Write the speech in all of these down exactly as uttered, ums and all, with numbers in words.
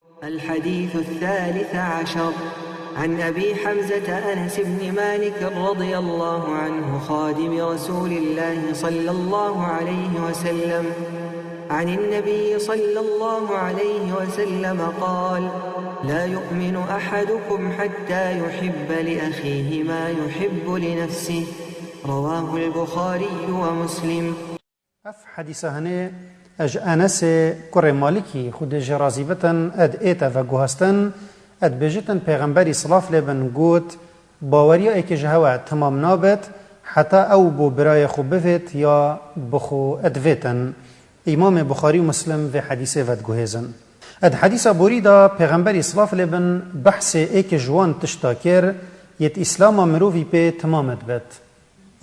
الحديث الثالث عشر، عن أبي حمزة أنس بن مالك رضي الله عنه خادم رسول الله صلى الله عليه وسلم عن النبي صلى الله عليه وسلم قال: لا يؤمن أحدكم حتى يحب لأخيه ما يحب لنفسه. رواه البخاري ومسلم. Ev hedîsa hinê ji Enesê kurê Malikî, Xwedê jê razî bitin, ed ête veguhastin, ed bêjitin Pêxemberî silav lê bin got, baweriya êkê ji hewe timam nabit, heta ew bo birayê xwe bivêt ya bi xwe ed vêtin. Îmamê Buxarî û Muslim vê hedîsê vediguhêzin. Ed hedîsa borî de Pêxemberî silav lê bin behsê êkê ji wan tişta kir, yêt Îslama mirovî pê timam dibit.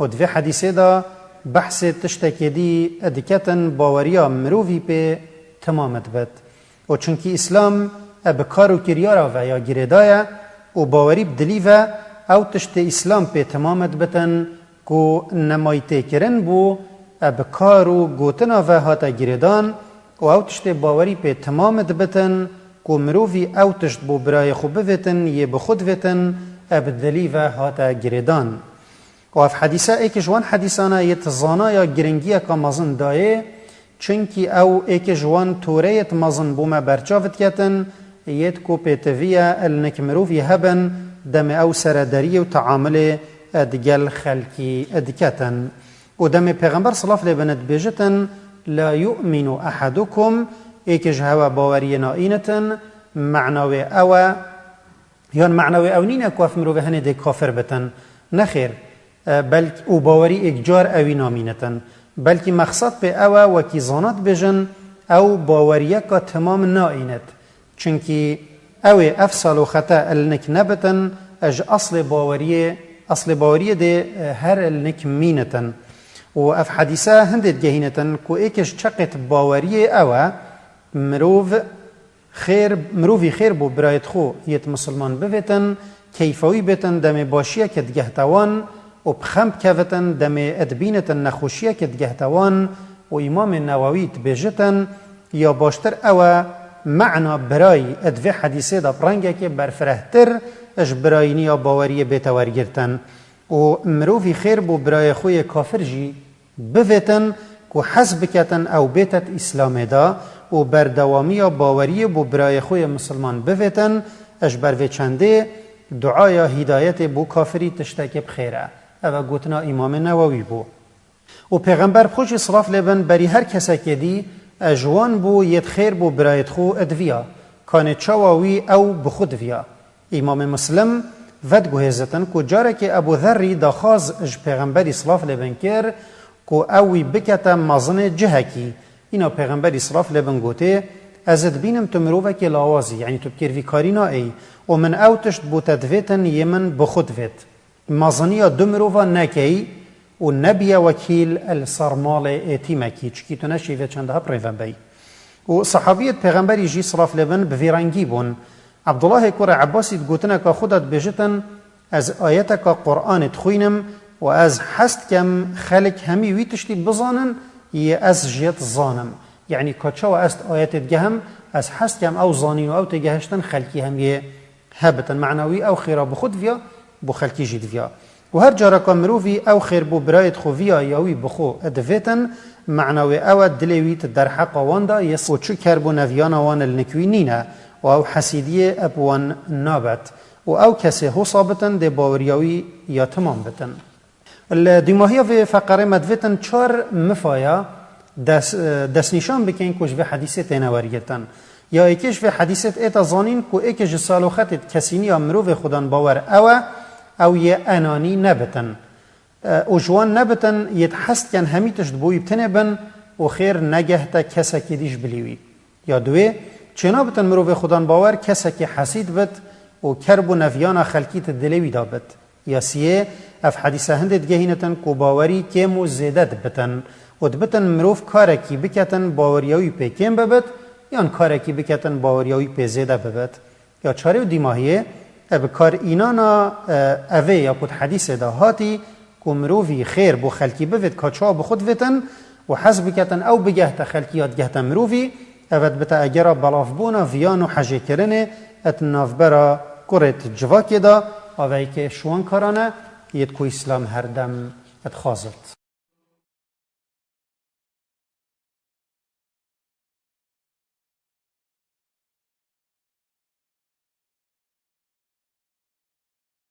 Û di vê hedîsê de behsê tiştekê dî diketin baweriya mirovî pê timam dibit. Û çunkî Îslam e bi kar û kiryara ve ya girêdaye û bawerî bi dilî ve ew tiştê Îslam pê timam dibitin ku nemayî têkirin bû, e bi kar û gotina ve hate girêdan û ew tiştê bawerî pê timam dibitin ku mirovî ew tişt bo birayê xwe bivêtin yê bi xwe divêtin, e bi dilî ve hate girêdan. Û ev hedîse êkê ji wan hedîsan e yêt zanaya giringiyeka mezin dayê, çunkî ew êkê ji wan toreyêt mezin bo me berçav diketin, yêt ku pêtivî ye li nik mirovî hebin, demê ew seredariyê û teamulê digel xelkî diketin. Û demê Pêxember silav lê bin dibêjitin, la yu'minu ehadukum, êkê ji hewe baweriyê naînitin, mena wê ew e, Yan mena wê ew nîne ku ev mirovê hinê dê kafir bitin. Nexêr, e, belk û bawerî êkcar ewî namînitin. Belkî mexsed pê ew e, wekî zana dibêjin, ew baweriyeka timam naînit. Çunkî ew ê ev saloxete ilnik nebitin, e, ji eslê baweriyê, eslê baweriyê dê, e, her ilnik mînitin. Û ev hedîse hindê digehînitin ku êkê ji çeqêt baweriyê ew e, mirov Xêr, mirovî xêr bo birayêt xwe yêt misilman bivêtin, keyfa wî bêtin, demê başiyekê digehte wan û bi xem bikevitin, demê dibînitin nexweşiyekê digehte wan û Îmamê Newewî dibêjitin, ya baştir ew e, mena birayî di vê hedîsê de bi rengekê berfirehtir ji birayîniya baweriyê bête wergirtin û mirovî xêr bo birayê xwe yê kafir jî bivêtin ku hez biketin ew bêtet Îslamê de û berdewamiya baweriyê bo birayê xwe yê misilman bivêtin, ji ber vê çendê duaya hîdayetê bo kafirî tiştekê bi xêr e. Ev e gotina Îmamê Newewî bû. Û Pêxember bi xwe jî silav lê bin berî her kesekê dî e ji wan bû yêt xêr bo birayêt xwe diviya. Kanê çawa wî ew bi xwe diviya. Îmamê Muslim vediguhêzitin ku carekê Ebû Zerrî daxwaz ji Pêxemberî silav lê bin kir ku ew wî bikete mezinê cihekî. Îna Pêxemberî silav lê bin gotê, Ez dibînim tu mirovekê lawaz î, yanî tu bi kêrvîkarî naêyî û min ew tişt bo te divêtin yê min bi xwe divêt. Meziniya du mirova nekeyî û nebiye wekîl li ser malê êtîmekî, çikî tu neşî vê çende hep rêve bey. Û sehabiyêt Pêxemberî jî silav lê bin bi vî rengî bûn. Ebdullahê kurê Ebbasî di gotineka xwe de dibêjitin, Ez ayeteka Quranê dixwînim û ez hez dikem xelk hemî wî tiştî bizanin yê ez jêt zanim. Yanî ka çawa ez di ayetê digehim, ez hez dikem ew zanîn û ew têgehiştin xelkî hemiyê hebitin. Mena wî ew xêra bi xwe diviya, bo xelkî jî diviya. Û her careka mirovî ew xêr bo birayêt xwe viya ya wî bi xwe divêtin, mena wê ew e dilê wî di derheqa wan de yê û çi kerb û neviyana wan li nik wî nîne û ew hesîdiyê eb wan nabet û ew kesê hosa bitin dê baweriya wî ya timam bitin. Li dûmahiya vê feqerê me divêtin çar mifaya des-, destnîşan bikin ku ji vê hedîsê têne wergirtin. Ya êkê ji vê hedîsê êta zanîn ku êkê ji saloxetê kesîniya mirovê xudan bawer ew e, ew yê enanî nebitin. E, û ji wan nebitin yêt hez diken hemî tişt bo wî bi tinê bin û xêr negehte kesekî dî ji bilî wî. Ya duwê, çênabitin mirovê xudan bawer kesekî hesîd bit û kerb û neviyana xelkî di dilê wî de bit. Ya siyê, ev hedîse hindê digehînitin ku bawerî kêm û zêde dibitin û dibitin mirov karekî biketin baweriya wî pê kêm bibit yan karekî biketin baweriya wî pê zêde bibit. Ya çarê û dîmahiyê, e, bi kar înana, e, evê ya ku di hedîsê de hatî, ku mirovî xêr bo xelkî bivêt ka çawa bi xwe divêtin û hez biketin ew bigehte xelkî ya digehte mirovî, Evet bite egera belavbûna viyan û hejêkirinê et navbera kurê ti civakê de aveyke şiwankarane yêt ku Îslam herdem et xwazit.